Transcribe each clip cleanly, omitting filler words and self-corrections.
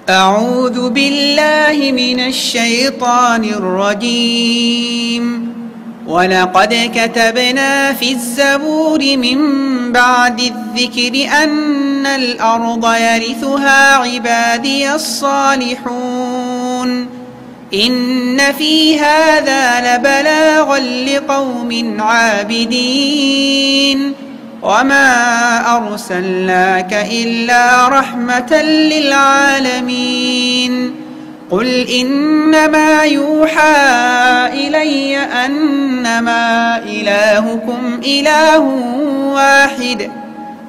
أعوذ بالله من الشيطان الرجيم. ولقد كتبنا في الزبور من بعد الذكر أن الأرض يرثها عبادي الصالحون. إن في هذا لبلاغا لقوم عابدين. وما أرسلناك إلا رحمة للعالمين. قل إنما يوحى إلي أنما إلهكم إله واحد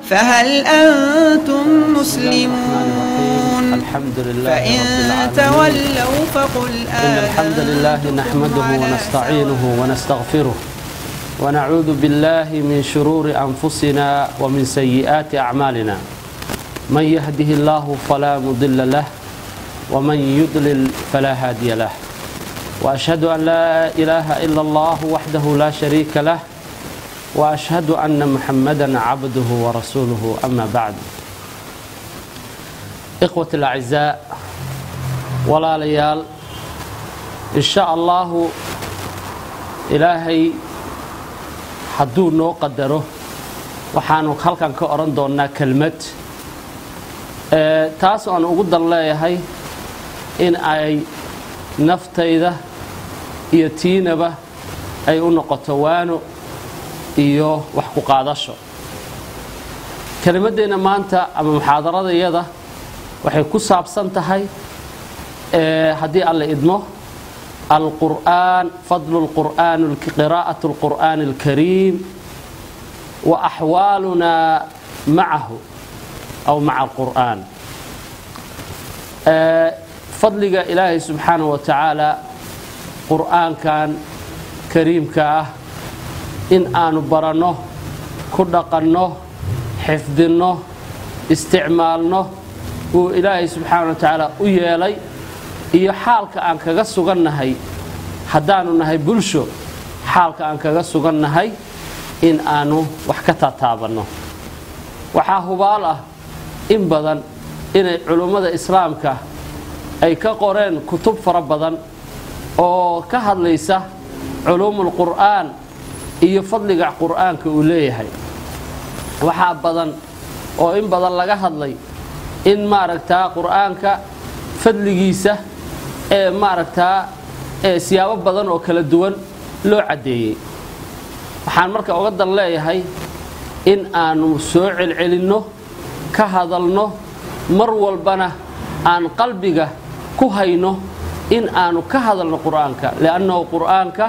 فهل أنتم مسلمون؟ الحمد لله فإن تولوا فقل إن الحمد لله نحمده ونستعينه ونستغفره ونعوذ بالله من شرور أنفسنا ومن سيئات أعمالنا. من يهده الله فلا مضل له ومن يضلل فلا هادي له، وأشهد أن لا إله إلا الله وحده لا شريك له، وأشهد أن محمدا عبده ورسوله. أما بعد، إخوة الأعزاء ولا ليال، إن شاء الله إلهي hadduu noo qadaro waxaanu halkan ka oran doonaa kelmad taas aan ugu dan leeyahay in ay naftayda iyo tiinaba ay u noqoto waano iyo wax ku qaadasho. Kelimaddeena maanta ama muxaadaradayada waxay ku saabsan tahay haddii alla idmo القرآن، فضل القرآن، قراءة القرآن الكريم وأحوالنا معه أو مع القرآن. فضل إلهي سبحانه وتعالى قرآن كان كريم كاه إن آن برنه كدقنه حفظنه استعمالنه وإلهي سبحانه وتعالى ويالي iyo xaalka aan kaga sugannahay haddaanu nahay bulsho, xaalka aan kaga sugannahay in aanu wax ka taataabanno. Waxaa hubaal ah in badan inay culummada islaamka ay ka qoreen kutub fara badan oo ka hadlaysa culuumul qur'aan iyo fadliga qur'aanka uu leeyahay. Waxaa badan oo in badan laga hadlay in maaragtaa qur'aanka fadligiisa ee maaragtaa ee siyaabo badan oo kala duwan loo caddeeyey. Waxaan marka uga dan leeyahay in aanu soo celcelinno, ka hadalno, mar walbana aan qalbiga ku hayno in aanu ka hadalno qur'aanka, li'annahu qur'aanka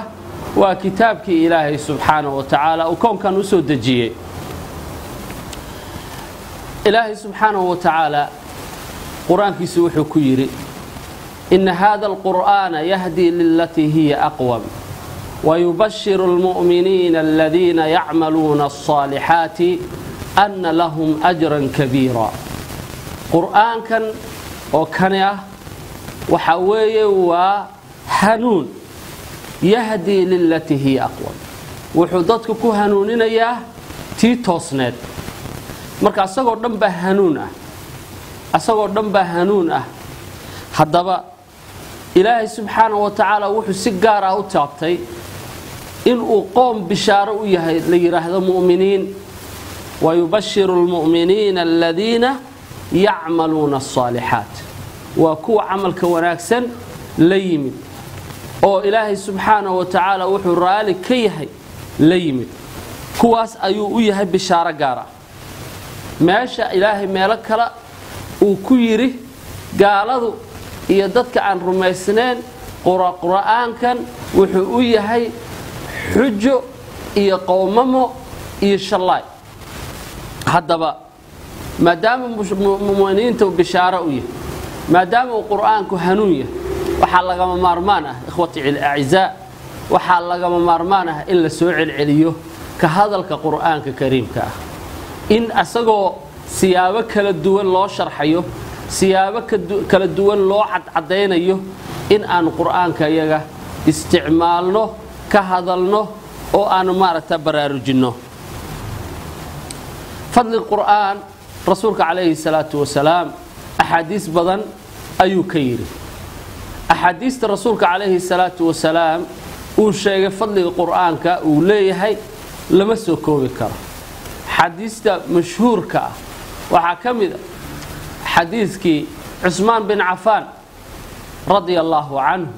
waa kitaabkii Ilaahay subxaanahu wa tacaala uu koonkan u soo dejiyey. Ilaahay subxaanahu wa tacaala qur'aankiisu wuxuu ku yidhi: إن هذا القرآن يهدي للتي هي أقوم ويبشر المؤمنين الذين يعملون الصالحات أن لهم أجرا كبيرا. قرآن كان وكان وحوي وحنون يهدي للتي هي أقوم، وحدتك كهنونين يا تي توسنت. marka asagoo dhan baa hanuun ah, asagoo dhan baa hanuun ah. Haddaba Ilaahay subxaanahu wa tacaala wuxuu si gaar ah u taabtay inuu qoom bishaaro u yahay la yidhaahdo mu'miniin. Wayubashiru almu'miniina aladiina yacmaluuna alsaalixaat, waa kuwa camalka wanaagsan la yimid oo Ilaahay subxaanahu wa tacaala wuxuu raali ka yahay la yimid, kuwaas ayuu u yahay bishaaro gaar ah. Meesha Ilaahay meelo kale uu ku yidhi gaaladu iyo dadka aan rumaysnayn qur'aankan wuxuu u yahay xujo iyo qowmamo iyo shallaay. Haddaba maadaama mu'miniinta bishaaro u yahay, maadaama uu qur'aanku hanuun yahay, waxaa lagama maarmaan ah ikhwati alacizaa, waxaa lagama maarmaan ah in la soo celceliyo ka hadalka qur'aanka kariimka ah, in asagoo siyaabo kala duwan loo sharxayo, siyaabo kala duwan loo cadcadaynayo, in aanu qur'aanka iyaga isticmaalno, ka hadalno oo aanu maaragta baraarujinno. Fadli qur'aan rasuulka calayhi salaatu wasalaam axaadiis badan ayuu ka yidhi. Axaadiista rasuulka calayhi salaatu wasalaam uu sheegay fadliga qur'aanka uu leeyahay lama soo koobi karo. Xadiista mashhuurka ah waxaa ka mid a xadiidkii Cusmaan bin Cafaan radia allaahu canhu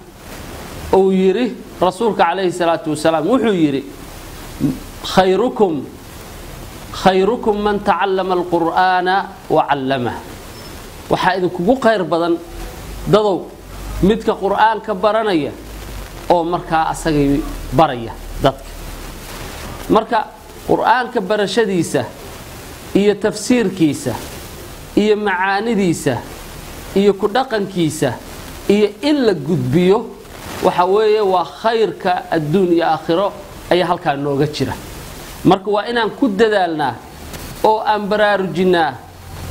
uu yidhi rasuulka calayhi salaatu wasalaam wuxuu yidhi khayrukum man tacallama alqur'aana wa callamah. Waxaa idinkugu khayr badan dadow midka qur'aanka baranaya oo markaa asagay baraya dadka. Marka qur'aanka barashadiisa iyo tafsiirkiisa iyo macaanidiisa iyo ku dhaqankiisa iyo in la gudbiyo waxa weeye waa khayrka adduun iyo aakhiro ayaa halkaa nooga jira. Marka waa inaan ku dadaalnaa oo aan baraarujinnaa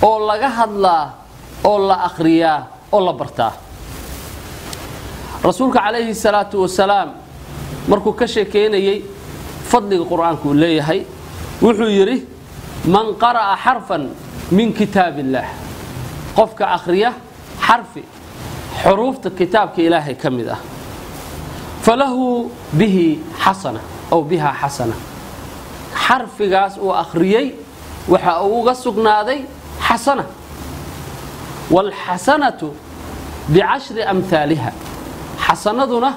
oo laga hadlaa oo la akhriyaa oo la bartaa. Rasuulka calayhi salaatu wasalaam markuu ka sheekeynayay fadliga qur'aanku uu leeyahay wuxuu yidhi man qara'a xarfan min kitaab illaah, qofka akhriya xarfi xuruufta kitaabka ilaahay ka mid ah falahu bihi xasana aw biha xasana, xarfigaas uu akhriyey waxa uu uga sugnaaday xasana. Waalxasanatu bicashri amhaaliha, xasanaduna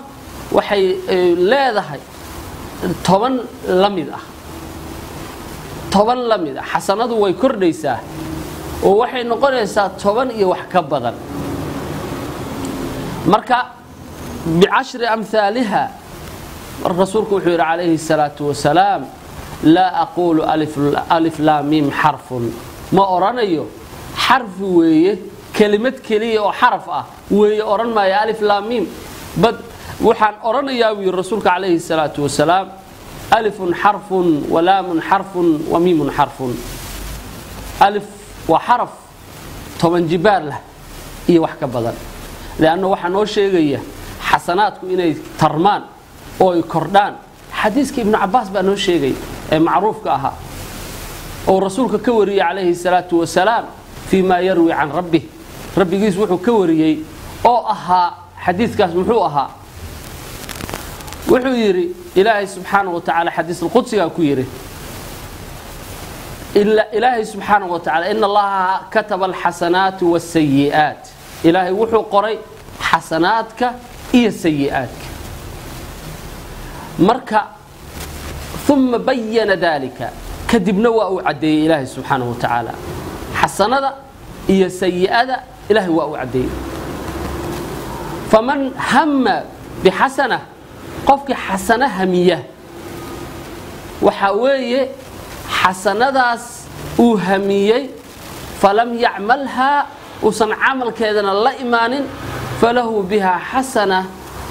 waxay leedahay 10 la mid ah, 10 la mid ah. Xasanadu way kordhaysaa oo waxay noqonaysaa 10 iyo wax ka badan. Marka bicashri amhaaliha rasuulku wuxuu yidhi calayhi salaatu wasalaam laa aquulu alif laam miim xarfun, ma odhanayo xarfi weeye kelimad keliya oo xaraf ah weeye odhan maayo alif laam miim, bad waxaan odhanayaa buu yidhi rasuulka calayhi salaatu wasalaam alifun xarfun wa laamun xarfun wa miimun xarfun. Alif waa xaraf 10 jibaar lah iyo wax ka badan, leanna waxaa noo sheegaya xasanaadku inay tarmaan oo ay kordhaan. Xadiiska Ibnu Cabbaas baa noo sheegay ee macruufka ahaa oo rasuulka ka wariyey calayhi salaatu wasalaam fii maa yarwi can rabbih, rabbigiis wuxuu ka wariyey oo ahaa xadiidkaas muxuu ahaa? Wuxuu yidhi ilaahay subxaanahu wa tacaala xadiis alqudsigaa ku yidhi ilaahay subxaanahu wa tacala ina allaha kataba alxasanaati wasayi'aat, ilaahay wuxuu qoray xasanaadka iyo sayi'aadka. Marka uma bayana dalika, kadibna waa uu caddeeyey ilaahay subxaanahu wa tacaala xasanada iyo sayi'ada ilaahay waa uu caddeeyey. Faman hama bixasana, qofkii xasano hamiya waxaa weeye xasanadaas uu hamiyey falam yacmalhaa, uusan camalkeedana la imaanin, falahu bihaa xasana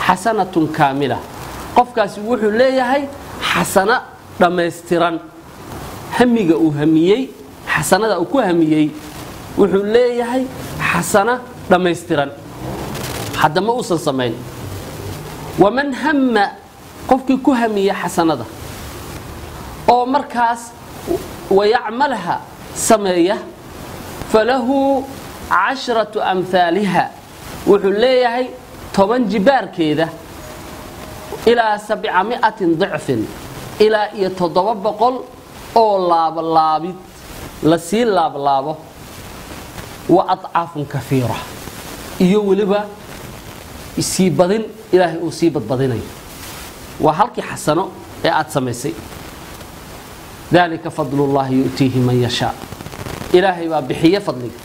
xasanatun kaamila, qofkaasi wuxuu leeyahay xasano dhammaystiran. Hamiga uu hamiyey, xasanada uu ku hamiyey wuxuu leeyahay xasano dhammaystiran, hadda ma uusan samayn. Waman hamma, qofkii ku hamiya xasanada oo markaas wayacmalha sameeya, falahu 10 amhaaliha, wuxuu leeyahay 10 jibaarkeeda ilaa 700 dicfin, ilaa iyo 700 oo laablaabid lasii laablaabo, wa adcaafun kafiira, iyo weliba sii badin ilaahay uu sii badbadinayo. Waa halkii xasano ee aad samaysay. Dalika fadlullaahi yu'tiihi man yashaa, ilaahay baa bixiye fadliga.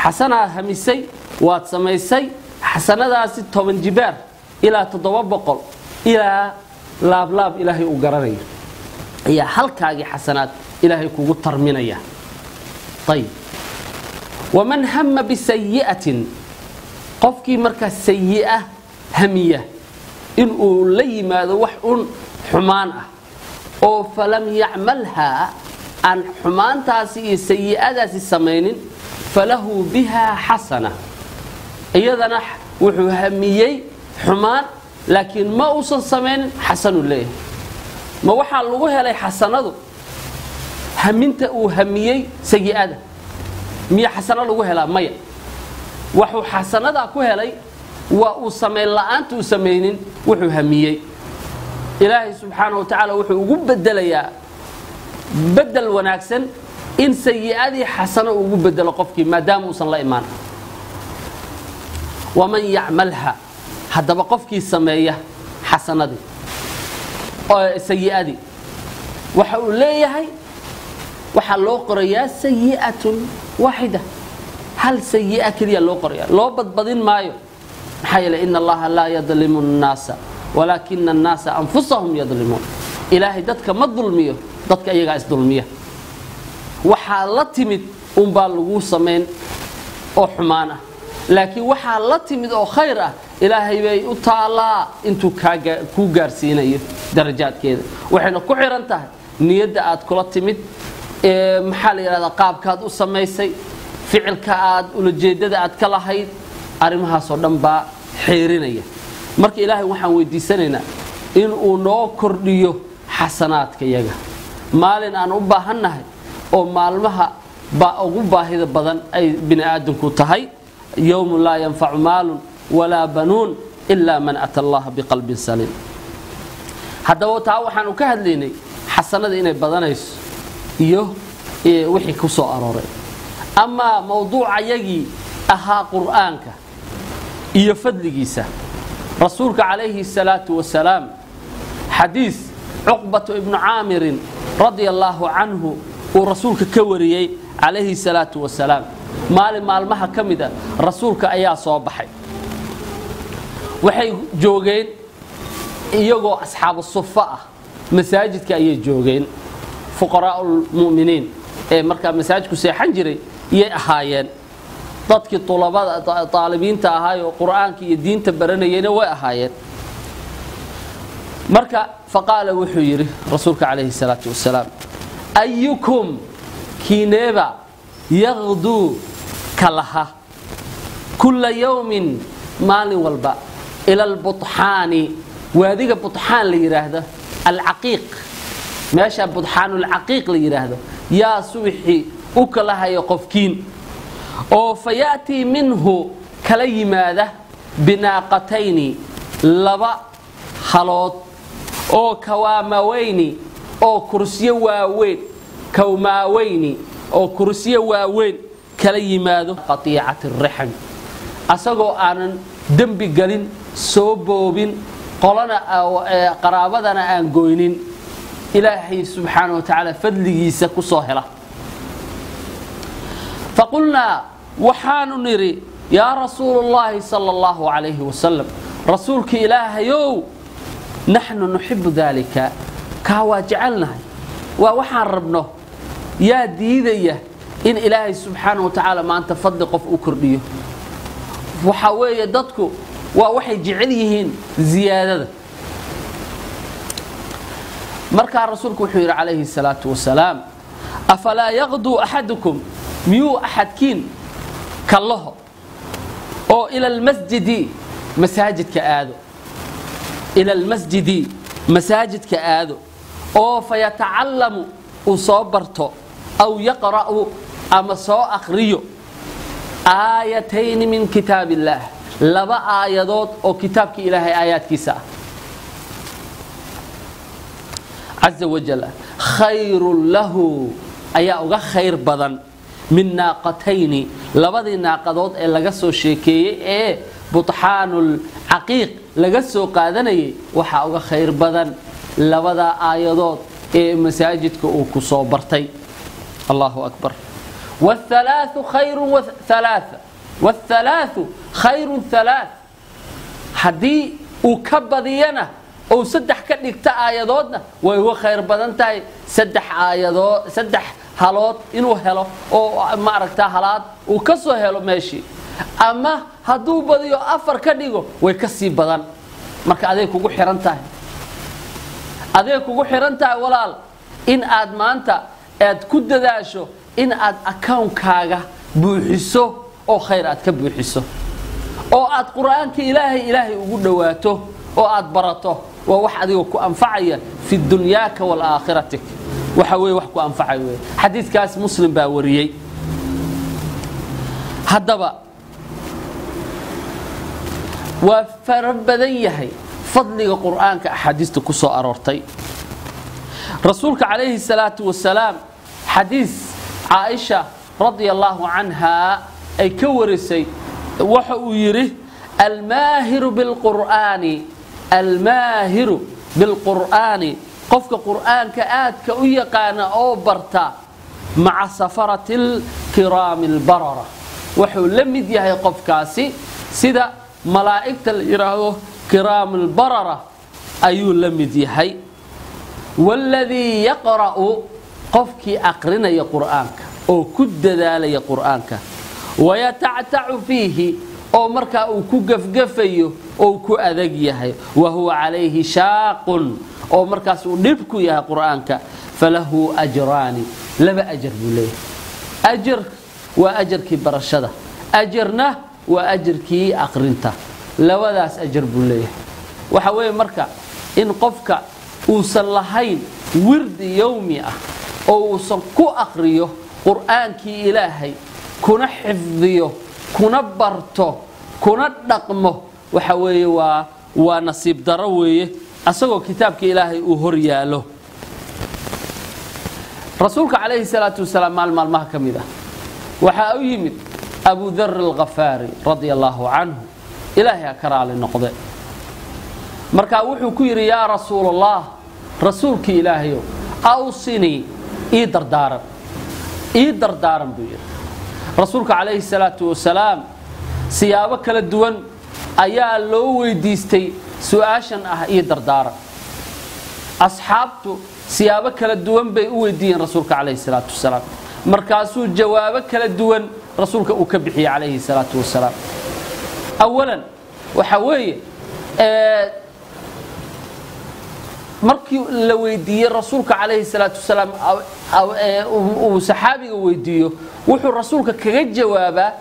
Xasanaad hamisay waad samaysay, xasanadaasi 10 jibaar ilaa 700 ilaa laablaab ilaahay uu garanayo ayaa halkaagii xasanaad ilaahay kugu tarminaya. Ayib, waman hama bisayi'atin, qofkii markaa sayi'a hamiya inuu la yimaado wax un xumaan ah oo falam yacmalhaa, aan xumaantaasi iyo sayi'adaasi samaynin, falahu bihaa xasana, iyadana wuxuu hamiyey xumaan laakiin ma uusan samaynin, xasanuu leeyahay. Ma waxaa lagu helay xasanadu haminta uu hamiyey sayi'ada? Miya xasano lagu helaa? Maya. Wuxuu xasanadaa ku helay waa uu samayn la'aanta uu samaynin wuxuu hamiyey. Ilaahay subxaanahu wa tacaala wuxuu ugu bedelayaa bedel wanaagsan in sayi'adii xasano ugu bedelo qofkii maadaama uusan la imaan. Waman yacmalha, haddaba qofkii sameeya xasanadii sayi'adii waxa uu leeyahay waxaa loo qorayaa sayi'atun waaxida, hal sayi'a keliya loo qorayaa, loo badbadin maayo. Maxaa yeelay ina Allaha laa yadlimu annaasa walaakina annaasa anfusahum yadlimuun. Ilaahay dadka ma dulmiyo, dadka iyagaa isdulmiya. Waxaa la timid unbaa laguu samayn oo xumaan ah, laakiin waxaa la timid oo khayr ah Ilaahay bay u taalaa intuu kuu gaarsiinayo darajaadkeeda. Waxayna ku xiran tahay niyadda aad kula timid, maxaa la yidhahdaa, qaabkaad u samaysay, ficilka aad ulajeedada aad ka lahayd, arrimahaasoo dhan baa xeerinaya. Marka Ilaahay waxaan weydiisanaynaa inuu noo kordhiyo xasanaadka yaga maalin aan u baahannahay oo maalmaha baa ugu baahida badan ay bini aadamku tahay, yowmu laa yanfacu maalun walaa banuun ilaa man ata Allaha biqalbin saliim. Haddaba taa waxaanu ka hadlaynay xasanada inay badanayso iyo wixii ku soo arooray. Amaa mowduucayagii ahaa qur'aanka iyo fadligiisa, rasuulka calayhi salaatu wasalaam xadiis Cuqbatu ibnu Caamirin radia allaahu canhu uu rasuulka ka wariyey calayhi salaatu wasalaam, maalin maalmaha ka mid a rasuulka ayaa soo baxay. Waxay joogeen iyagoo asxaabu sufa ah, masaajidka ayay joogeen, fuqaraa'ulmu'miniin ee markaa masaajidku seexan jiray iyay ahaayeen. Dadkii tulabada taalibiinta ahaayoo qur'aanka iyo diinta baranayeyna way ahaayeen. Marka faqaala wuxuu yidhi rasuulka calayhi salaatu wasalaam, ayukum kiineeba yaqduu kalaha kulla yowmin maalin walba ila albutxaani, waadiga butxaan la yidhaahdo, alcaqiiq, meesha budxaanulcaqiiq la yidhaahdo yaa subaxii u kalahayo qofkiin, oo fa ya'tii minhu kala yimaada binaaqatayni laba halood oo kawaamaweyni oo kursiyo waaweyn, kawmaaweyni oo kursiyo waaweyn kala yimaado, qatiicati raxm, asagoo aanan dembi gelin, soo boobin, qolana qaraabadana aan goynin, Ilaahay subxaana wa tacaala fadligiisa ku soo hela. Faqulnaa waxaanu nidhi, yaa rasuulullaahi sala allahu calayhi wasalam, rasuulka Ilaahayow, naxnu nuxibu daalika, kaa waa jecelnahay, waa waxaan rabno. Yaa diidaya in Ilaahay subxaana wa tacaala maanta fadli qof u kordhiyo? Waxaa weeye dadku waa waxay jecel yihiin ziyaadada. Markaa rasuulku wuxuu yidhi calayhi salaatu wasalaam, afalaa yaqduu axadukum, miyuu axadkiin kallaho oo ila almasjidi masaajidka aado, ila almasjidi masaajidka aado, oo fayatacallamu uu soo barto, aw yaqra'u ama soo akhriyo aayatayni min kitaab illaah, laba aayadood oo kitaabka Ilaahay aayaadkiisa ah caza wajal, khayrun lahu ayaa uga khayr badan min naaqatayni, labadii naaqadood ee laga soo sheekeeyey ee butxaanulcaqiiq laga soo qaadanayay, waxaa uga khayr badan labadaa aayadood ee masaajidka uu ku soo bartay. Allahu akbar. Wاthalaathu khayru halaaa, wاthalaathu khayru halaath, haddii uu ka badiyana ou saddex ka dhigta aayadoodna way uga khayr badan tahay saddex aayadood, saddex halood inuu helo oo maaragta halaad uu ka soo helo meeshii, ama hadduu badiyo afar ka dhigo way ka sii badan. Marka aday kugu xiran tahay, aday kugu xiran tahay walaal, in aad maanta aad ku dadaasho in aad akawnkaaga buuxiso oo khayr aad ka buuxiso, oo aad qur'aanka Ilaahay ugu dhowaato oo aad barato. Waa wax adiga ku anfacaya fi dunyaaka waalaakhiratik, waxa weeye wax ku anfacay wey. Xadiidkaas Muslim baa wariyey. Haddaba Waa fara badan yahay fadliga qur'aanka axaadiista ku soo aroortay. Rasuulka calayhi salaatu wasalaam xadiis Caaisha radia allahu canha ay ka warisay waxa uu yidhi: almaahiru bilqur'aani, almaahiru bilqur'aani, qofka qur'aanka aadka u yaqaana oo barta, maca safarati alkiraami albarara, wuxuu la mid yahay qofkaasi sida malaa'igta la yidhaahdo kiraam albarara ayuu la mid yahay. Waaladii yaqra'u, qofkii aqrinaya qur'aanka oo ku dadaalaya qur'aanka, wayatactacu fiihi, oo markaa uu ku gafgafayo oo ku adag yahay, wa huwa calayhi shaaqun, oo markaas uu dhib ku yahay qur'aanka, falahu ajraani, laba ajar buu leeyahay. Ajar waa ajarkii barashada, ajarna waa ajarkii aqrinta, labadaas ajar buu leeyahay. Waxa weeye marka in qofka uusan lahayn wirdi yowmi ah oo uusan ku aqriyo qur'aankii Ilaahay, kuna xifdiyo, kuna barto, kuna dhaqmo, waxa weeye waa nasiib daro weeye, asagoo kitaabka Ilaahay uu hor yaalo. Rasuulka calayhi salaatu wasalaam maal maalmaha ka mid ah waxaa u yimid Abu Dar Alkhafaari radia allaahu canhu, Ilaahay ha ka raali noqde. Markaa wuxuu ku yidhi: yaa rasuul allah, rasuulkii Ilaahayow, awsinii, ii dardaaran, ii dardaaran buu yidhi. Rasuulka calayhi salaatu wasalaam siyaabo kala duwan ayaa loo weydiistay su-aashan ah ii dardaaran. Asxaabtu siyaabo kala duwan bay u weydiiyeen rasuulka calayhi salaatu wasalaam, markaasuu jawaabo kala duwan rasuulka uu ka bixiyey calayhi salaatu wasalaam. Awalan waxa weeye markii la weydiiyey rasuulka calayhi salaatu wasalaam, uu saxaabiga weydiiyo, wuxuu rasuulka kaga jawaabaa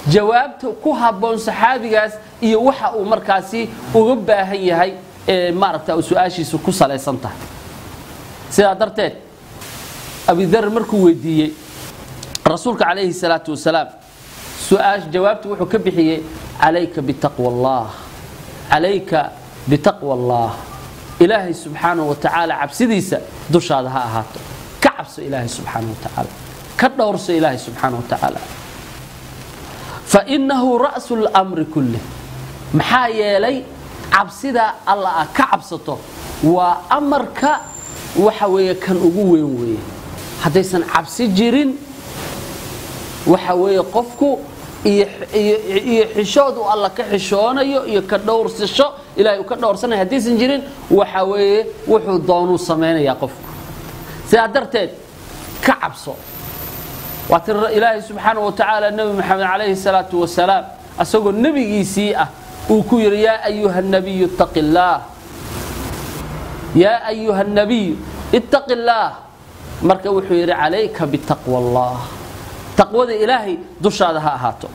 jawaabta ku habboon saxaabigaas iyo waxa uu markaasi uga baahan yahay ee maaragta uu su-aashiisu ku salaysan tahay. Sidaa darteed Abidar markuu weydiiyey rasuulka calayhi salaatu wasalaam su-aash, jawaabtu wuxuu ka bixiyey: calayka bitaqwa allah, calayka bitaqwa allah, Ilaahay subxaanahu wa tacaala cabsidiisa dushaada ha ahaato. Ka cabso Ilaahay subxaanahu wa tacaala, ka dhowrso Ilaahay subxaanahu wa tacaala. Fa innahu ra'su lamri kullih, maxaa yeelay cabsida Alla ah ka cabsato waa amarka waxa weeye kan ugu weyn weeye. Haddaysan cabsi jirin, waxa weeye qofku iyo xishood uu Alla ka xishoonayo iyo ka dhowrsasho Ilahay uu ka dhowrsanayo haddaysan jirin, waxa weeye wuxuu doonuu samaynayaa qofku. Sidaa darteed ka cabso. Waa tir Ilaahay subxaanahu wa tacaala Nebi Maxamed calayhi salaatu wasalaam asagoo nebigiisii ah uu ku yidhi: yaa ayuha nabiyu ittaqi illaah, yaa ayuha nabiyu ittaqi illaah. Marka wuxuu yidhi: calayka bitaqwa allah, taqwada Ilaahay dushaada ha ahaato.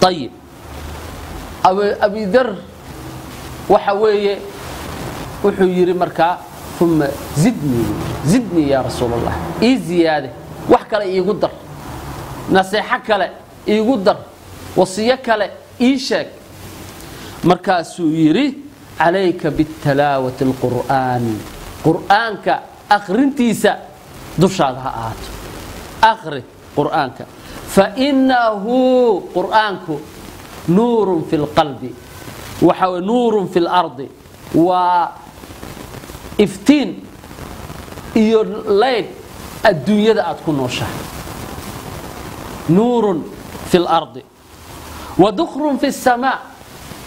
Ayib, Abidar waxa weeye wuxuu yidhi markaa: uma zidnii, zidnii yaa rasuul allah, ii ziyaade, wax kale iigu dar, naseexo kale iigu dar, wasiyo kale ii sheeg. Markaasuu yidhi: calayka bitalaawati alqur'aan, qur'aanka akhrintiisa dushaada ha ahaato, akhri qur'aanka. Fainahu qur'aanku nuurun fi lqalbi, waxa w nuurun fi lardi, waa iftiin iyo laydh adduunyada aad ku nooshahay, nuurun fi lardi wa dukrun fi اsamaa.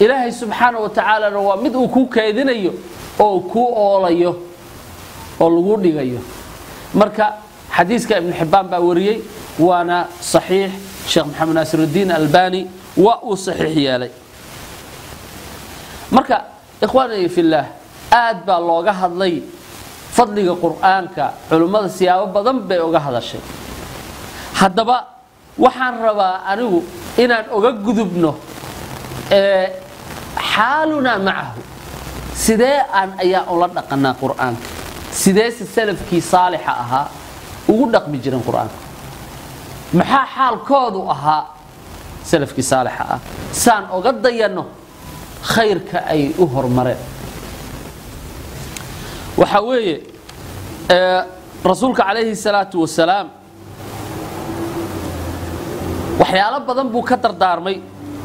Ilaahay subxaana wa tacaalana waa mid uu kuu kaydinayo oo kuu oolayo oo lagu dhigayo. Marka xadiiska Ibnu Xibbaan baa wariyey, waana saxiix. Sheekh Maxamed Naasirudiin Albani waa uu saxiix yeelay. Marka ikhwaani fillaah, aad baa looga hadlay fadliga qur'aanka, culimmada siyaabo badan bay uga hadashay. Haddaba waxaan rabaa anigu inaan uga gudubno xaalunaa macahu, sidee aan ayaa ula dhaqanaa qur'aanka, sideese salafkii saalixa ahaa ugu dhaqmi jiren qur'aanka, maxaa xaalkoodu ahaa salafkii saalixa ah, saan oga dayanno. Khayrka ay u hormareen waxaa weeye, Rasuulka calayhi salaatu wasalaam waxyaalo badan buu ka dardaarmay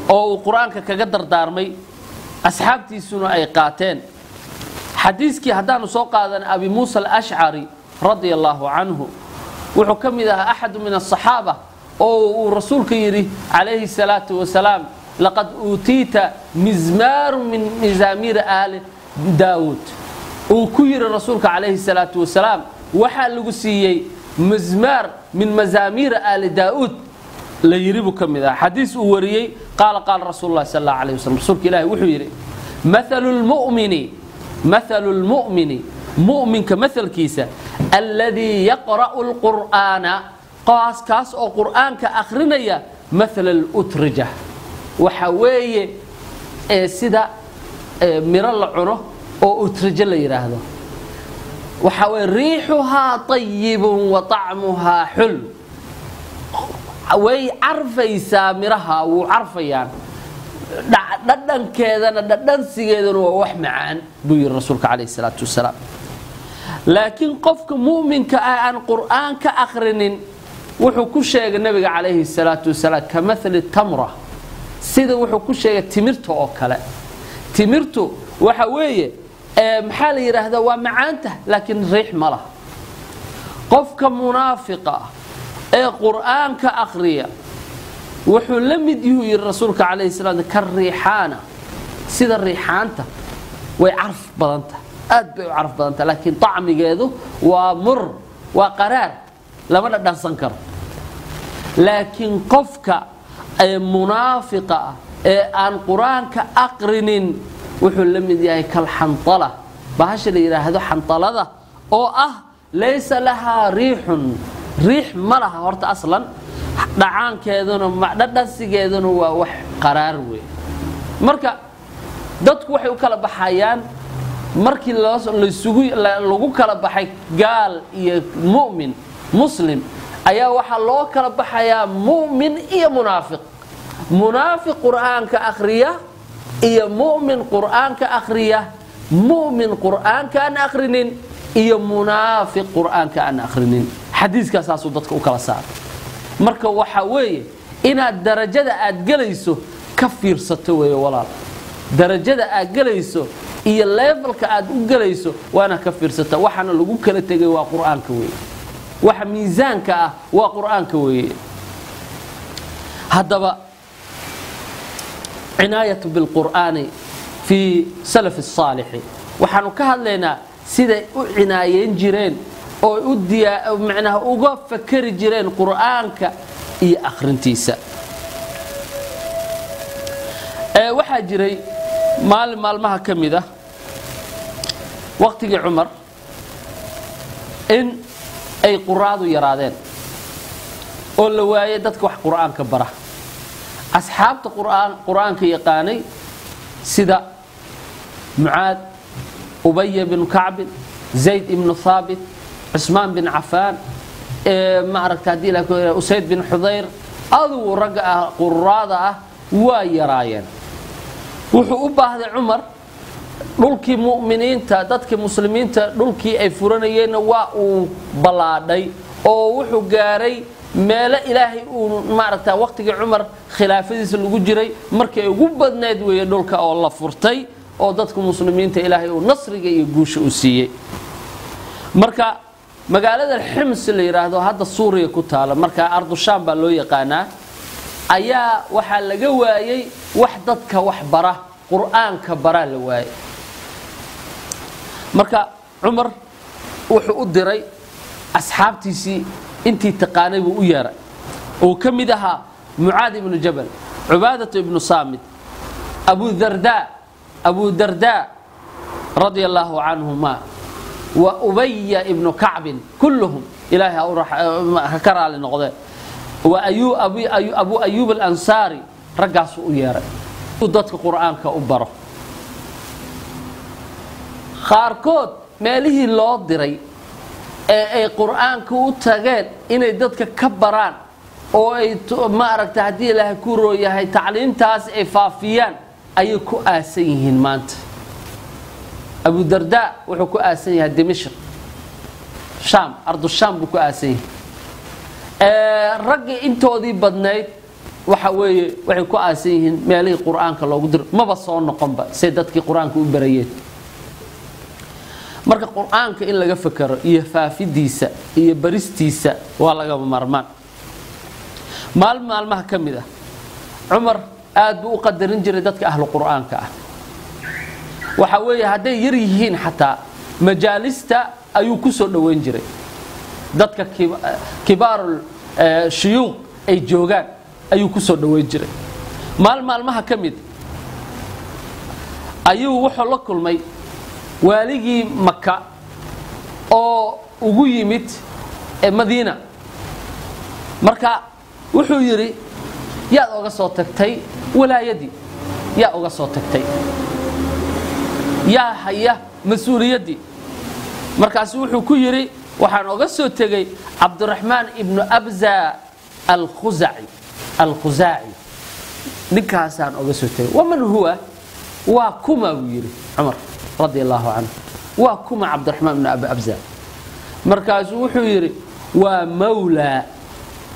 oo uu Qur-aanka kaga dardaarmay, asxaabtiisuna ay qaateen. Xadiiskii haddaanu soo qaadan Abi Muusa Alashcari radia allaahu canhu, wuxuu ka mid ahaa axadu min asaxaaba oo uu Rasuulka yidhi calayhi salaatu wasalaam: "Laqad uutiita mizmaaru min mizaamiiri aali Daawuud." Uu ku yidhi Rasuulka calayhi salaatu wasalaam: "Waxaa lagu siiyey mizmaar min mazaamiiri aali Daa'uud." La yidhi buu ka mid ahaa. Xadiis uu wariyey, qaala qaala rasuulu llahi sal allahu alayh wasalam, Rasuulka Ilahi wuxuu yidhi: "Mathalu lmu'mini, mathalu lmu'mini, mu'minka mathalkiisa, alladii yaqra'u lqur'aana, kaas oo Qur'aanka akhrinaya, mathala alutrija, waxa weeye ee sida miro la cuno oo utrijo la yidhaahdo. Waxa weye riixuhaa طayibun wa طacmuhaa xul." Way carfaysaa miraha, wuu carfayaan, dhadhankeedana, dhadhansigeedana waa wax macaan, buu yidhi Rasuulka calayhi salaatu wasalaam. Laakiin qofka mu'minka ah aan Qur'aan ka akhrinin, wuxuu ku sheegay Nabiga calayhi salaatu wasalaam ka mathali tamra, sida wuxuu ku sheegay timirta oo kale. Timirtu waxa weeye, maxaa la yidhaahdaa, waa macaanta, laakiin riix ma laha. Qofka munaafiqa ah ee Qur'aanka akhriya wuxuu la mid yuhu, yidhi Rasuulka calayhi salaam, ka riixaana, sida riixaanta, way carf badanta, aad bay u carf badanta, laakiin طacmigeedu waa mur, waa qaraar, lama dhadhansan karo. Laakiin qofka ee munaafiqa ah ee aan Qur-aanka aqrinin wuxuu la mid yahay kalxanala, bahasha la yidhaahdo xantalada, oo ah laysa lahaa riixun, riix ma laha horta aslan, dhacaankeeduna, dhadhansigeeduna waa wax qaraar wey. Marka dadku waxay u kala baxayaan, markii laysugu lagu kala baxay gaal iyo mu'min muslim, ayaa waxaa loo kala baxayaa mu'min iyo munaafiq, munaafiq Qur'aanka akhriya iyo mu'min Qur'aanka akhriya, mu'min Qur'aanka aan akhrinin iyo munaafiq Qur'aanka aan akhrinin. Xadiiskaa saasuu dadka u kala saaray. Marka waxa weeye inaad darajada aad gelayso ka fiirsato weeye, walaal. Darajada aad gelayso iyo levelka aad u gelayso waana ka fiirsata. Waxaana lagu kala tegay waa Qur-aanka weeye, waxa miisaanka ah waa Qur-aanka weeye. Haddaba cinaayatu bilqur'aani fii salaf الsaalixi, waxaanu ka hadlaynaa siday u cinaayeyn jireen oo u macnaha uga fakeri jireen Qur'aanka iyo akhrintiisa. Waxaa jiray maalin maalmaha ka mid ah waqtigii Cumar in ay quraadu yaraadeen oo la waayay dadka wax Qur'aanka bara. Asxaabta Qur'aanka yaqaanay sida Mucaad, Ubaya binu Kacbin, Zayd ibnu Haabit, Cusmaan bin Cafaan, maaragta haddii la Usayd bin Xudayr, adugu ragga ah quraada ah waa yaraayeen. Wuxuu u baahday Cumar dhulkii mu'miniinta, dadkii muslimiinta dhulkii ay furanayeenna waa uu ballaadhay oo wuxuu gaaray meelo Ilaahay uu maaragta waqtigii Cumar khilaafadiisa lagu jiray markii ay ugu badnayd weeye dhulka oo la furtay oo dadka muslimiinta Ilaahay uu nasriga iyo guusha u siiyey. Marka magaalada Xims la yidhaahdo, hadda Suuriya ku taala, marka Ardushaam baa loo yaqaanaa, ayaa waxaa laga waayey wax dadka wax bara, Qur'aanka baraa la waayey. Marka Cumar wuxuu u diray asxaabtiisii intii taqaanay buu u yeeray, uu ka mid ahaa Mucaad ibnu Jabal, Cubaadatu ibnu Saamid, Abudarda, Abu Darda radia allaahu canhuma, wa Ubaya ibnu Kacbin, kulluhum Ilaahay ha ka raali noqdeen, wa Abu Ayuub Alansaari. Raggaasuu u yeeray dadka Qur'aanka u baro. Qaarkood meelihii loo diray ee ay Qur'aanka u tageen inay dadka ka baraan oo ay maaragta haddii Ilaahay ku rooyahay tacliimtaas ay faafiyaan, ayay ku aasan yihiin maanta. Abu Darda wuxuu ku aasan yahay Dimashq, Shaam, ardu Shaam buu ku aasan yahay. Raggii intoodii badnayd waxa weeye waxay ku aasan yihiin meelihii qur-aanka loogu diro, maba soo noqonba say dadkii qur-aanka u barayeen. Marka qur-aanka in laga fakero iyo faafidiisa iyo baristiisa waa lagama maarmaan. Maalin maalmaha ka mid ah Cumar aad buu u qadarin jiray dadka ahlu qur-aanka ah. Waxa weeye hadday yar yihiin xataa majaalista ayuu ku soo dhoweyn jiray, dadka kibaarul shuyuuq ay joogaan ayuu ku soo dhoweyn jiray. Maalin maalmaha ka mid ayuu wuxuu la kulmay waaligii Maka oo ugu yimid Madiina. Marka wuxuu yidhi yaad oga soo tagtay walaayadii, yaa oga soo tagtay, yaa haya mas-uuliyaddii? Markaasu wuxuu ku yidhi waxaan oga soo tegey Cabdiraxmaan ibnu Abza Alkhuzaci, Alkhuzaaci, ninkaasaan oga soo tegay. Waman huwa? Waa kuma? Buu yidhi Cumar radi allahu canhu, waa kuma Cabdiraxmaan ibnu Abi Abza? Markaasuu wuxuu yidhi waa mawlaa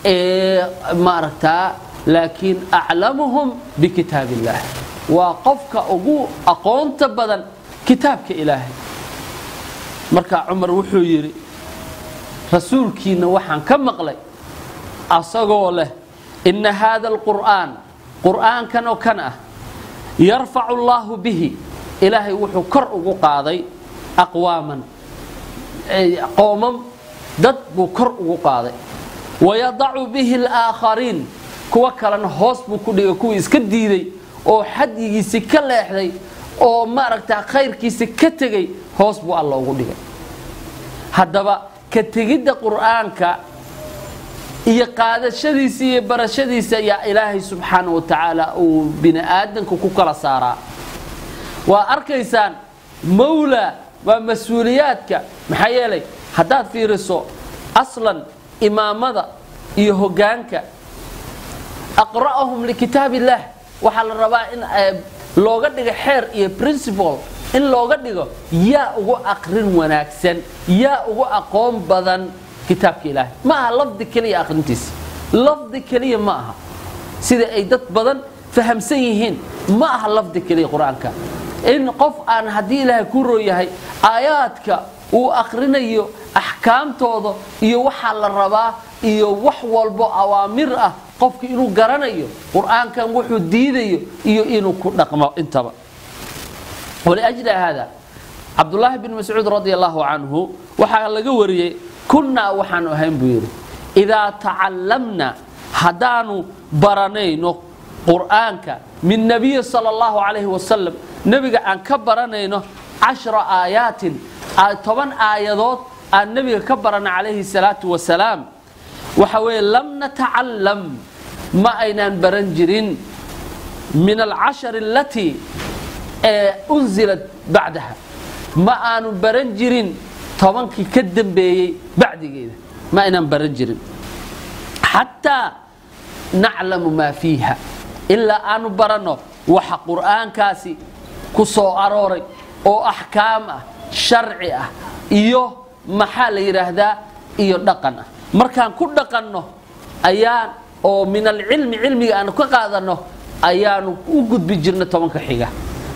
ee maaragtaa, laakiin aclamuhum bikitaab illaah, waa qofka ugu aqoonta badan kitaabka Ilaahay. Marka Cumar wuxuu yidhi rasuulkiina waxaan ka maqlay asagoo leh ina haada alqur'aan, qur'aankan oo kan ah, yarfacu allaahu bihi, Ilaahay wuxuu kor ugu qaaday aqwaaman, qoomam, dad buu kor ugu qaaday, wayadacu bihi alaakhariin, kuwa kalena hoos buu ku dhigay, kuwii iska diiday oo xadyigiisi ka leexday oo maaragtaa khayrkiisi ka tegey hoos buu Alla ugu dhigay. Haddaba ka tegidda qur'aanka iyo qaadashadiisa iyo barashadiisa ayaa Ilaahay subxaana wa tacaala uu bini aadamka ku kala saaraa. Waa arkaysaan mawla waa mas-uuliyaadka. Maxaa yeelay haddaad fiiriso aslan imaamada iyo hoggaanka aqra'ahum likitaab illaah, waxaa la rabaa in looga dhigo xeer iyo principle, in looga dhigo yaa ugu aqrin wanaagsan, yaa ugu aqoon badan kitaabka Ilaahay. Ma aha lafdi keliya aqrintiisa, lafdi keliya ma aha, sida ay dad badan fahamsan yihiin ma aha lafdi keliya qur-aanka. In qof aan haddii Ilaahay ku roo yahay aayaadka uu aqrinayo axkaamtooda iyo waxaa la rabaa iyo wax walbo awaamir ah qofka inuu garanayo qur-aankan wuxuu diidayo iyo inuu ku dhaqmo intaba. Waliajli hada Cabdullaahi bin Mascuud radi allahu canhu waxaa laga wariyey kunnaa waxaanu ahayn buu yidhi idaa tacallamna, haddaanu baranayno qur'aanka min nabiyi sala allahu calayhi wasalam, nebiga aan ka baranayno 10 aayaatin, 10 aayadood aan nebiga ka barana calayhi salaatu wasalaam, waxa weeye lam natacalam, ma aynaan baran jirin min alcashari alatii unzilat bacdaha, ma aanu baran jirin 10kii ka dambeeyey bacdigeeda, ma aynaan baran jirin xataa naclamu maa fiiha, ilaa aanu baranno waxa qur'aankaasi ku soo arooray oo axkaam ah, sharci ah iyo maxaa la yidhaahdaa iyo dhaqan ah. Markaan ku dhaqanno ayaan oo min alcilmi, cilmiga aanu ka qaadanno, ayaanu u gudbi jirna 10ka xiga.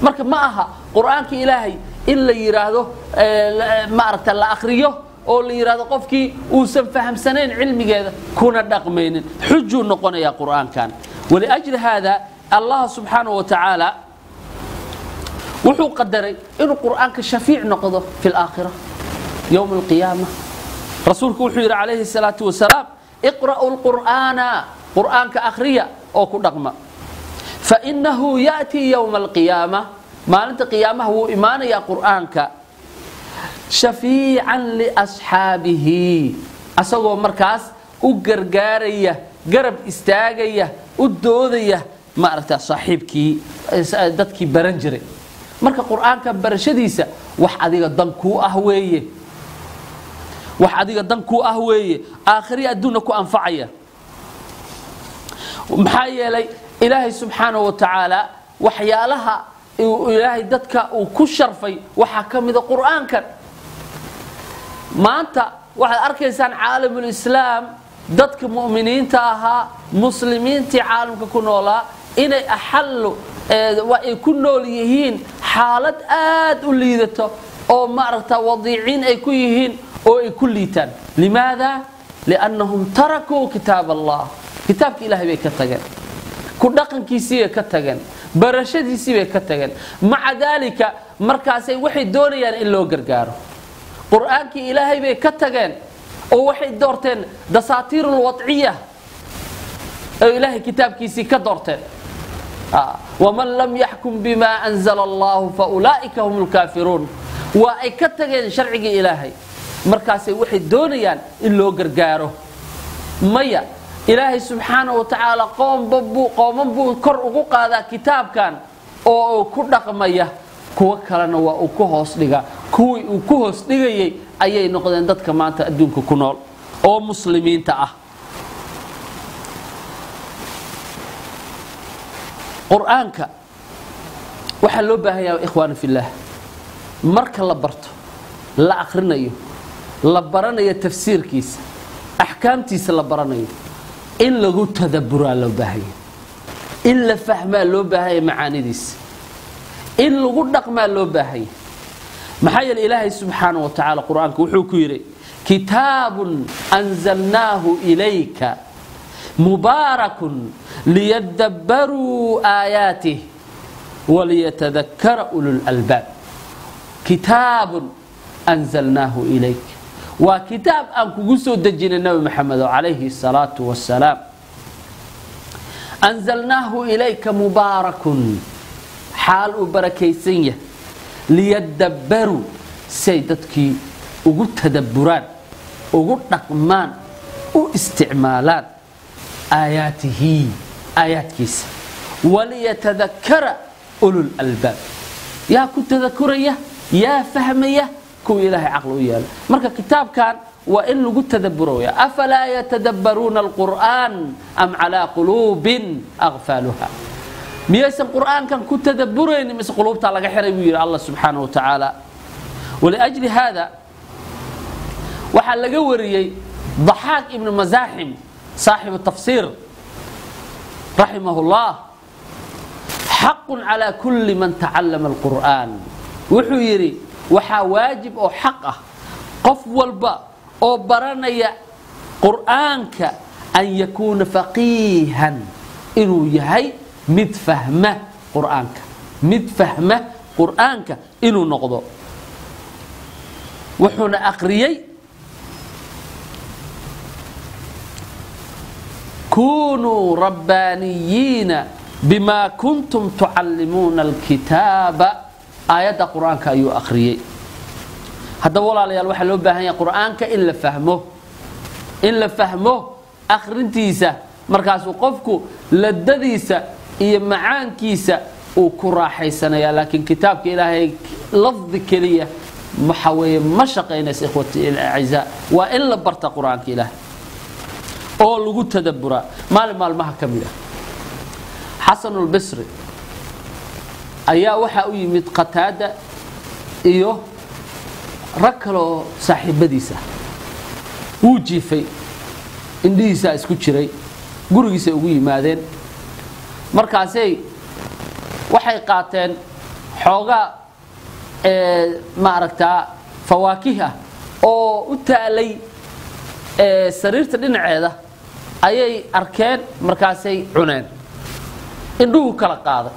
Marka ma aha qur'aanka Ilaahay in la yidhaahdo maaragta la akhriyo oo la yidhaahdo qofkii uusan fahamsanayn cilmigeeda kuna dhaqmaynin, xujuu noqonayaa qur'aankan. Waliajli haada Allah subxaanahu wa tacaala wuxuu qadaray inuu qur'aanka shafiic noqdo fi laakhira yowma alqiyaama. Rasuulku wuxuu yidhi calayhi salaatu wasalaam iqra'u lqur'aana, qur'aanka akhriya oo ku dhaqma, fainahu ya'tii yowma alqiyaama, maalinta qiyaamaha wuu imaanayaa qur'aanka shafiican liasxaabihi, asagoo markaas u gargaaraya, garab istaagaya, u doodaya maaragta saaxiibkii dadkii baran jiray. Marka qur'aanka barashadiisa wax adiga dan kuu ah weeye, wax adiga dan kuu ah weeye, aakhiriya adduunna ku anfacaya. Maxaa yeelay Ilaahay subxaanahu wa tacaala Waxyaalaha Ilaahay dadka uu ku sharfay waxaa ka mida Qur'aankan. Maanta waxaad arkaysaan caalamulislaam dadka mu'miniinta ahaa, muslimiintii caalamka ku noolaa, inay axallu ay ku nool yihiin xaalad aad u liidato oo maaragta wadiiciin ay ku yihiin oo ay ku liitaan. Limaada? Liannahum tarakuu kitaab Allah. Kitaabka Ilahay bay ka tageen, ku dhaqankiisii bay ka tageen, barashadiisii bay ka tageen. Maca daalika markaasay waxay doonayaan in loo gargaaro. Qur'aankii Ilaahay bay ka tageen oo waxay doorteen dasaatiir alwadciya oo Ilaahay kitaabkiisii ka doorteen. Waman lam yaxkum bima anzala Allahu fa ulaa'ika hum lkaafiruun. Waa ay ka tageen sharcigii Ilaahay, markaasay waxay doonayaan in loo gargaaro. Maya, Ilaahay subxaanahu wa tacaala qooman buu kor ugu qaadaa kitaabkan oo uu ku dhaqmaya, kuwo kalena waa uu ku hoos dhigaa. Kuwii uu ku hoos dhigayay ayay noqdeen dadka maanta adduunka ku nool oo muslimiinta ah. Qur'aanka waxaa loo baahan yahay, ikhwaani fillaah, marka la barto, la akhrinayo, la baranayo tafsiirkiisa, axkaamtiisa la baranayo, in lagu tadabburaa loo baahanya, in la fahmaa loo baahanya macaanidiisa, in lagu dhaqmaa loo baahanya. Maxaa yeele Ilaahay subxaanahu wa tacaala Qur'aanka wuxuu ku yidhi: kitaabun anzalnaahu ilayka mubaarakun liyadabbaruu aayaatih waliyatadakara ulul albaab. Kitaabun anzalnaahu ilayk, waa kitaab aan kugu soo dejinay Nabi Maxamedo calayhi salaatu wasalaam. Anzalnaahu ilayka mubaarakun, xaal uu barakaysan yahay, liyadabbaruu, say dadkii ugu tadabburaan, ugu dhaqmaan, u isticmaalaan aayaatihi, aayaadkiisa, waliyatadakara ulul albaab. Yaa ku tadakuraya, yaa fahmaya? Kuwa Ilaahay caqli u yeela. Marka kitaabkan waa in lagu tadaburaya. Afalaa yatadabbaruuna alqur'aan am calaa quluubin aqfaaluha? Miyaysan qur'aankan ku tadaburaynin mise quluubtaa laga xiray, buu yidhi Allah subxaanahu wa tacaala. Waliajli haada waxaa laga wariyey Daxaaq ibnu Masaaxim saaxibu tafsiir raximah llah: xaqun calaa kulli man tacallama alqur'aan. Wuxuu yidhi waxaa waajib oo xaq ah qof walba oo baranaya Qur'aanka an yakuuna faqiihan, inuu yahay mid fahma Qur'aanka, mid fahma Qur'aanka inuu noqdo. Wuxuuna aqriyey: kunuu rabbaaniyiina bima kuntum tucallimuuna alkitaaba. Aayadda Qur'aanka ayuu akhriyey. Haddaba walaalayaal, waxaa loo baahan yahay Qur'aanka in la fahmo, in la fahmo akhrintiisa. Markaasuu qofku ladadiisa iyo macaankiisa uu ku raaxaysanaya. Laakiin kitaabka Ilaahay lafdi keliya waxa weeye ma shaqaynaysa, ikhwati alacizaa. Waa in la barta Qur'aanka Ilaahay oo lagu tadabburaa. Maalin maalmaha ka mid ah Xasanulbisri ayaa waxaa u yimid Qataada iyo rag kaleoo saaxiibadiisa. Wuu jiifay, indhihiisaa isku jiray. Gurigiisay ugu yimaadeen, markaasay waxay qaateen xoogaa maaragtaa fawaakih ah oo u taalay sariirta dhinaceeda ayay arkeen, markaasay cuneen. Indhuhu kala qaaday.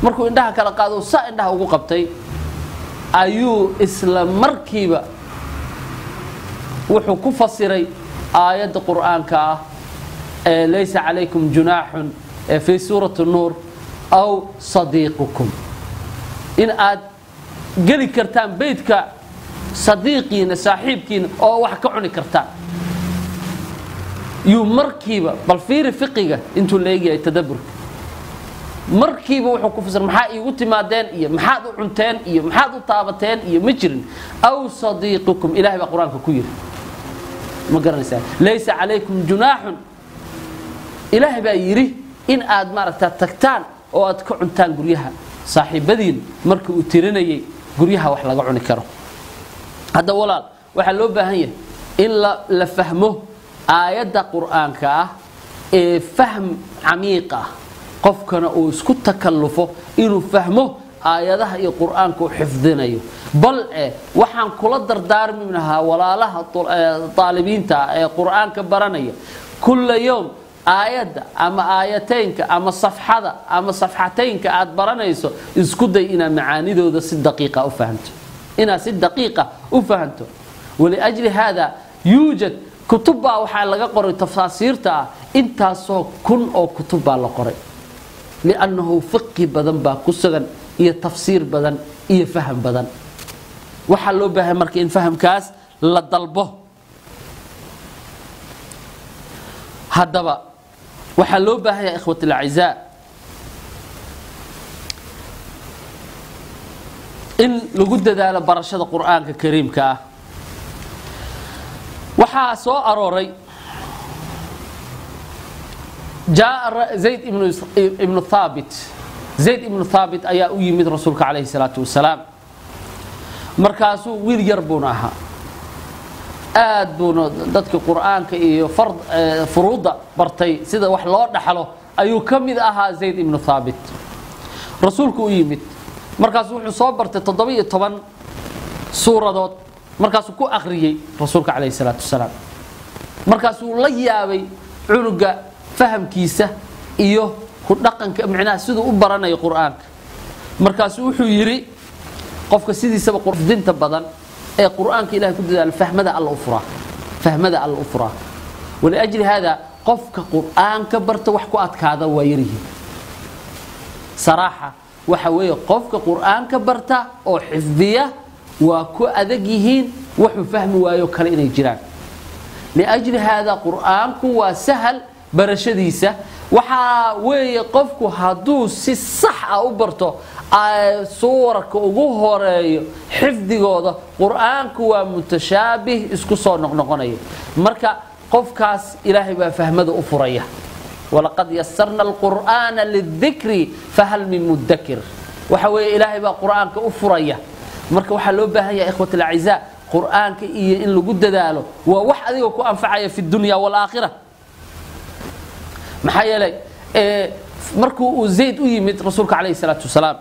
Markuu indhaha kala qaado, saa indhaha ugu qabtay, ayuu isla markiiba wuxuu ku fasiray aayadda Qur'aanka ah ee laysa calaykum junaaxun ee fii suurati Nuur, aw sadiiqukum, in aad geli kartaan beydka sadiiqiina, saaxiibkiina, oo wax ka cuni kartaan. Yuu markiiba, bal fiiri fiqiga intuu la egyahay, tadaburka, markiiba wuxuu ku fasir: maxaa iigu timaadeen iyo maxaad u cunteen iyo maxaad u taabateen iyo ma jirin. Aw sadiiqukum, Ilahay baa Qur-aanka ku yiri, ma garanaysaa? Laysa calaykum junaaxun, Ilaahay baa yidhi in aad maaragtaa tagtaan oo aad ka cuntaan guryaha saaxiibadiin. Markii uu tirinayay guryaha wax laga cuni karo. Hadda walaal, waxaa loo baahan yahay in la fahmo aayadda qur'aanka ah ee fahm camiiq ah, qofkana uu isku takallufo inuu fahmo aayadaha iyo qur'aanka uu xifdinayo. Bal e waxaan kula dardaarmi lahaa walaalaha taalibiinta ee qur'aanka baranaya, kulla yowm aayadda ama aayateynka ama safxada ama safxataynka aad baranayso, isku day inaad macaanidooda si daqiiqa u fahamto, inaad si daqiiqa u fahanto. Waliajli hada yuujad kutub baa waxaa laga qoray tafaasiirta ah, intaasoo kun oo kutub baa la qoray, liannahu fiqi badan baa ku sugan iyo tafsiir badan iyo faham badan. Waxaa loo baahay marka in fahamkaas la dalbo. Haddaba waxaa loo baahan yahay, ikhwat alacizaa, in lagu dadaalo barashada qur'aanka kariimka ah. Waxaa soo arooray, jaa Zayd ibnu Thaabit, Zayd ibnu Thaabit ayaa u yimid rasuulka calayhi salaatu wasalaam. Markaasuu wiil yar buuna ahaa, aad buuna dadka qur'aanka iyo furuudda bartay, sida wax loo dhaxlo ayuu ka mid ahaa Zayd ibnu Thaabit. Rasuulku u yimid, markaasuu wuxuu soo bartay 17 suuradood. Markaasuu ku akhriyey rasuulka calayhi salaatu wasalaam. Markaasuu la yaabay cunuga fahamkiisa iyo ku dhaqanka, micnaha siduu u baranayo qur'aanka. Markaasuu wuxuu yidhi, qofka sidiisaba dinta badan ee qur'aanka ilahay ku dadaalo, fahmada alla u furaa, fahmada alla u furaa. Waliajli hada qofka qur'aanka barta wax ku adkaada waa yaryihiin. Saraaxa waxa weeye, qofka qur'aanka barta oo xifdiya waa ku adag yihiin wuxuu fahmi waayo kale inay jiraan. Liajli haada qur'aanku waa sahal barashadiisa. Waxaa weeye, qofku hadduu si sax ah u barto suurarka ugu horeeyo xifdigooda, qur'aanku waa mutashaabih isku soo noqnoqonaya. Marka qofkaas ilaahay baa fahmada u furaya. Walaqad yasarna alqur'aana lidikri fahal min mudakir. Waxa weeye, ilaahay baa qur'aanka u furaya. Marka waxaa loo baahan yahay, ikhwat alacizaa, qur'aanka iyo in lagu dadaalo waa wax adiga ku anfacaya fi dunya waalaakhira. Maxaa yeelay, markuu uu Zayd u yimid rasuulka calayhi salaatu wasalaam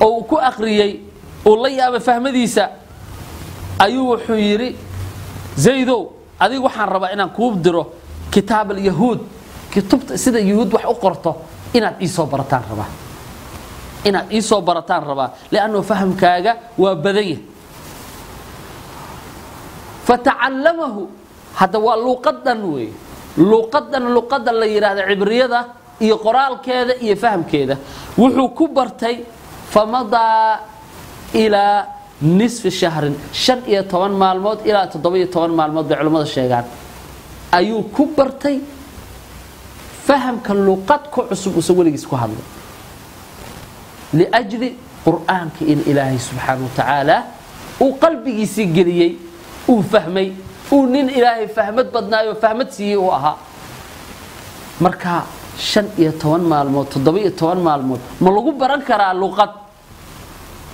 oo uu ku akhriyey, uu la yaabay fahmadiisa, ayuu wuxuu yidhi, Zaydow, adiga waxaan rabaa inaan kuu diro kitaab alyahuud, kutubta sida yuhuud wax u qorto inaad iisoo barataan rabaa, inaad iisoo barataan rabaa, liannahu fahamkaaga waa badan yahay. Fatacallamahu. Hadda waa luuqadan weeye, luuqadan, luqadda la yidhaahda cibriyada iyo qoraalkeeda iyo fahamkeeda wuxuu ku bartay. Famadaa ilaa nisfi shahrin, 15 maalmood ilaa 17 maalmood bay culimmada sheegaan, ayuu ku bartay fahamka luqad ku cusub uusan weligiis ku hadlay, liajli qur'aanka in ilaahay subxaana wa tacaala uu qalbigiisii geliyey, uu fahmay, uu nin ilaahay fahmad badnaayo fahmad siiyey uu ahaa. Marka 15 maalmood, 17 maalmood ma lagu baran karaa luqad?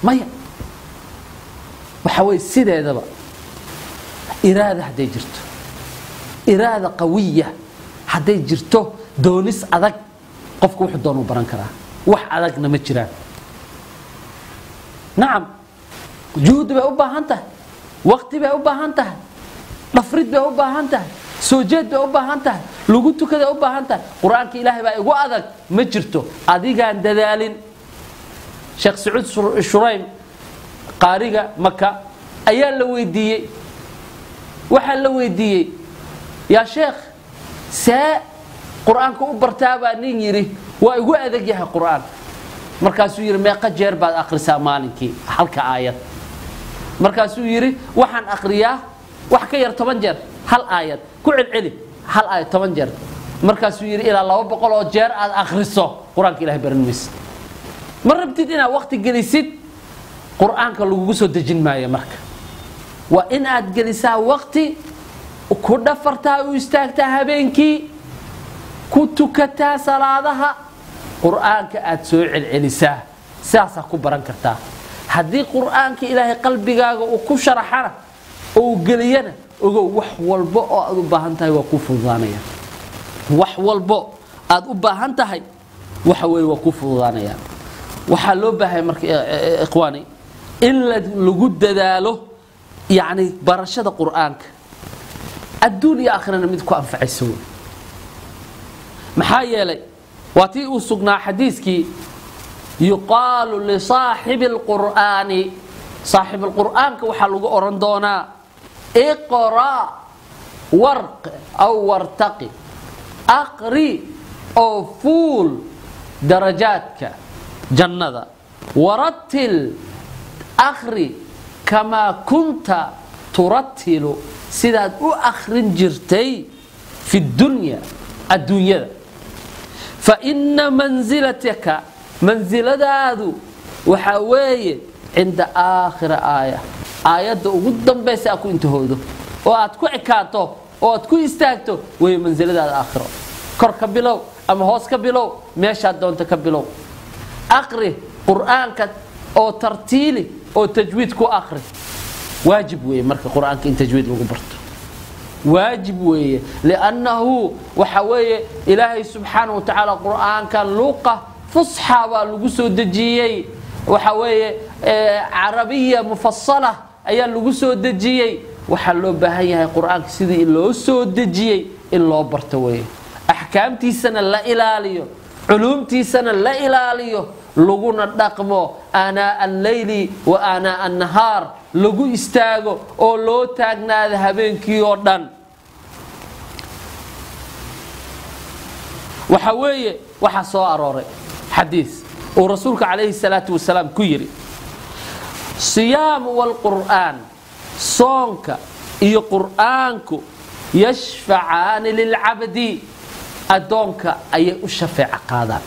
Maya. Waxa weye, sideedaba iraada hadday jirto, iraada qawiya hadday jirto, doonis adag, qofku wuxuu doonuu baran karaa, wax adagna ma jiraan. Nacam, juhdi bay u baahan tahay, waqti bay u baahan tahay, dhafrid bay u baahan tahay, soo jeed bay u baahan tahay, lagu tukaday u baahan tahay. Qur-aanka ilaahay baa igu adag ma jirto, adigaan dadaalin. Sheekh Sacuud Shuraym, qaariga Maka, ayaa la weydiiyey, waxaa la weydiiyey, yaa sheekh, see qur-aanka u bartaa? Baa nin yidhi, waa igu adag yahay qur-aanka. Markaasuu yidhi, meeqa jeer baad akhrisaa maalinkii halka aayad? Markaasuu yidhi, waxaan akhriyaa wax ka yar 10 jeer hal aayad, ku celceli hal aayad 10 jeer. Markaasuu yidhi, ilaa 200 oo jeer aad akhriso qur-aanka ilahay baran maysid. Ma rabtid inaad waqti gelisid, qur-aanka lagugu soo dejin maayo. Marka waa in aad gelisaa waqti, ku dhafartaa, u istaagtaa habeenkii, ku tukataa salaadaha. Qur'aanka aad soo celcelisaa, sidaasaa ku baran kartaa. Haddii Qur'aanka Ilaahay qalbigaaga uu ku sharaxana oo uu geliyana, ogow wax walbo oo aad u baahan tahay waa kuu fududaanayaan. Wax walbo aad u baahan tahay waxa weeye waa kuu fududaanayaan. Waxaa loo baahaya marka ikhwaani in lagu dadaalo yacni barashada Qur'aanka, adduun iyo aakhirana mid ku anfacaysa wey. Maxaa yeelay waa tii uu sugnaa xadiiskii yuqaalu lisaaxibi alqur'aani, saaxib alqur'aanka waxaa lagu oran doonaa iqra' warq aw wartaqi, aqri oo fuul darajaadka jannada, warattil akhri kamaa kunta turattilu, sidaad u akhrin jirtay fi dunya, adduunyada. Fa inna mansilataka, mansiladaadu waxaa weeye cinda aakhira aaya, aayadda ugu dambaysa aad ku intihoodo oo aad ku ekaato oo aad ku istaagto weeye mansiladaada aakhiro. Kor ka bilow ama hoos ka bilow, meeshaad doonto ka bilow. Aqri Qur'aanka oo tartiili oo tajwiid ku aqri. Waajib weeye marka Qur'aanka in tajwiid lagu barto, waajib weeye, liannahu waxa weeye Ilaahay subxaanahu wa tacaala Qur'aankan luqa fusxa baa lagu soo dejiyey, waxa weeye carabiya mufasala ayaa lagu soo dejiyey. Waxaa loo baahan yahay Qur'aanka sidii loo soo dejiyey in loo barto weeye, axkaamtiisana la ilaaliyo, culuumtiisana la ilaaliyo, laguna dhaqmo aanaa alleyli wa aanaa annahaar, lagu istaago oo loo taagnaado habeenkii oo dhan. Waxa weeye waxaa soo arooray xadiis uu rasuulka calayhi salaatu wasalaam ku yidhi siyaamu waalqur'aan, soonka iyo Qur'aanku yashfacaani lilcabdi, addoonka ayay u shafeeco qaadaan.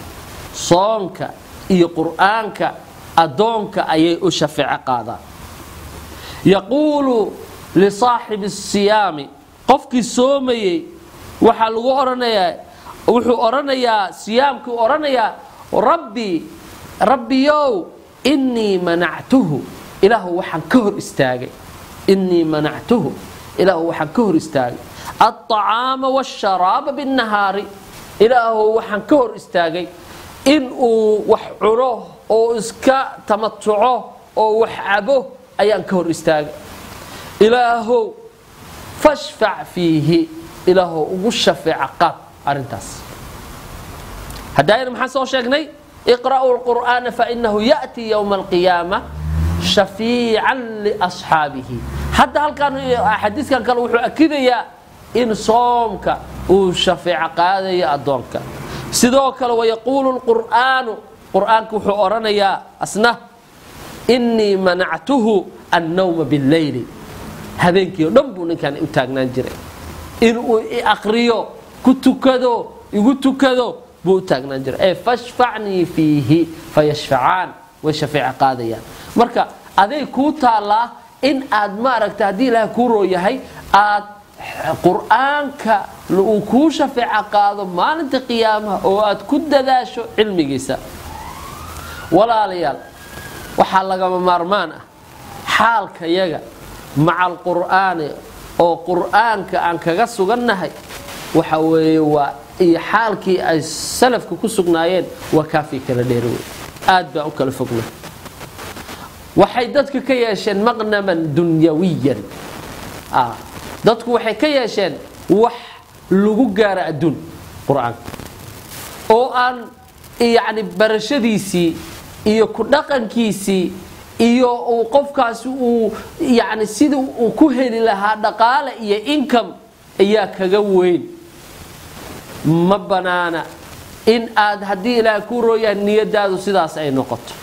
Soonka iyo Qur'aanka addoonka ayay u shafeeco qaadaan. Yaquulu lisaaxibi asiyaami, qofkii soomayey waxaa lagu oranayaa, wuxuu oranayaa siyaamkuu oranayaa, rabbi rabbiyow innii manactuhu, ilaahu waxaan ka hor istaagay, innii manactuhu, ilaahu waxaan ka hor istaagay alطacaama waasharaaba binnahaari, ilaahu waxaan ka hor istaagay in uu wax cuno oo iska tamatuco oo wax cabo ayaan ka hor istaagay. Ilaahow fashfac fiihi, ilaahow ugu shafeeca qaad arrintaas. Haddaayna maxaan soo sheegnay? Iqra'uu alqur'aana fainahu ya'tii yowma alqiyaama shafiican liasxaabihi. Hadda halkan xadiiskan kale wuxuu akidayaa in soomka uu shafeeco qaadayo addoonka. Sidoo kale wayaquulu lqur'aanu, qur'aanku wuxuu odhanayaa asna innii manactuhu annawma billeyli, habeenkii o dhan buu ninkan u taagnaan jiray inuu i aqriyo, ku tukado, igu tukado buu u taagnaan jiray, ee fashfacnii fiihi, fayashfacaan, way shafeeco qaadayaan. Marka aday kuu taallaa in aad maaragta haddii Ilaahay kuu roo yahay aad Qur'aanka uu kuu shafeeco qaado maalinta qiyaamaha oo aad ku dadaasho cilmigiisa. Walaalayaal, waxaa lagama maarmaan ah xaalka yaga maca alqur'aani oo Qur'aanka aan kaga sugannahay waxa weeye waa iyo xaalkii ay salafka ku sugnaayeen waa kaafii kala dheeri wey, aad baan u kala fogna. Waxay dadka ka yeesheen maqnaman dunyawiyan, dadku waxay ka yeesheen wax lagu gaaro adduun Qur'aanka oo aan yacni barashadiisii iyo ku dhaqankiisii iyo uu qofkaasi uu yacni sidii uu ku heli lahaa dhaqaale iyo income ayaa kaga weyn. Ma banaana in aad haddii Ilaahay kuu rooyahay niyadaadu sidaas ay noqoto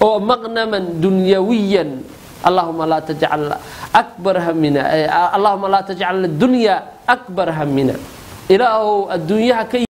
oo maqnaman dunyawiyan. Allahuma laa tajcal akbar hamina, allahuma laa tajcal addunya akbar hamina, ilaahow adduunyaha ka